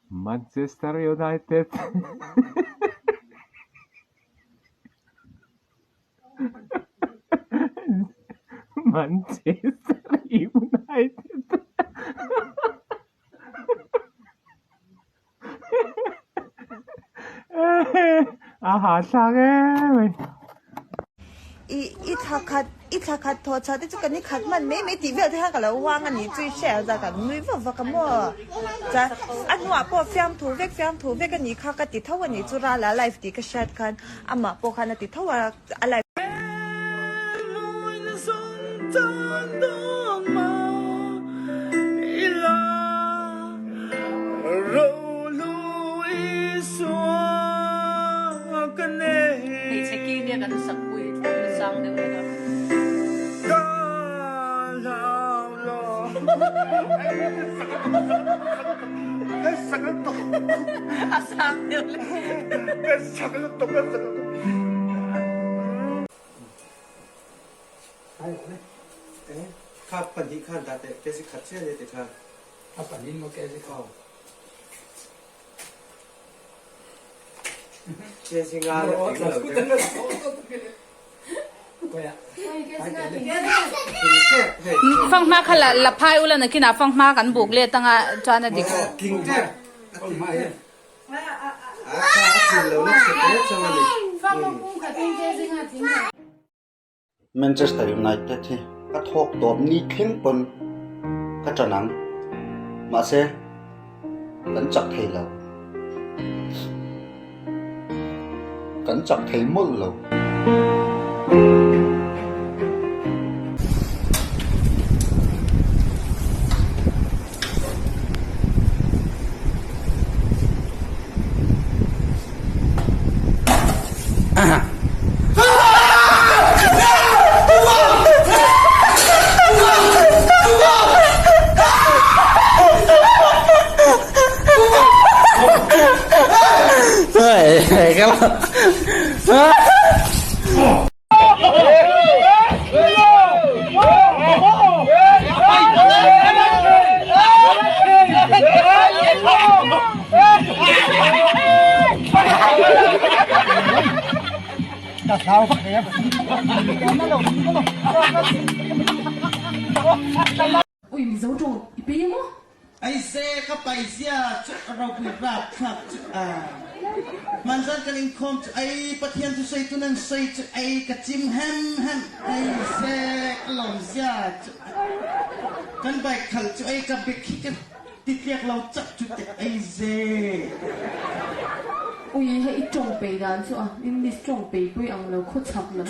Manchester United Manchester United A hahthlak em mai. I i thla khat i thla khat thaw chhuah te chu kan i khat hman mai mai tih vel te khan ka lo huang a ni chu i hre za kan nui vak vak a maw chuan a hnuah pawh fiamthu vek fiamthu vek a nih kha ka ti tho a ni chu rala live tih ka hriat khan amah pawh khan a ti tho a a live Hmeichhe ki nia kan sak pui tlem sang deuh hlek a. A sang deuh hlek. Fanghma kha la phai ula nakinah fanghma kan buk let anga chuan a dik. Manchester United hi ka thawk tawp ni thleng pawn ka ṭan ang. Mahse, kan chak thei lo. Kan chak thei mawlh lo. Ui Mizo tawng i pe emaw? Aise ka paizia chu ropui rapthlak chu a hmanzan kan inkhawm chu ei Pathian thusawi tu nan sawi chu ei ka chim hem hem aise ka lawmzia chu kan bike khalh chu ei ka bike hi ka titliak lo chauh chu teh aise. Ui hei i tawng pei dan chu a English tawng pei pui ang lo khawchhak lam.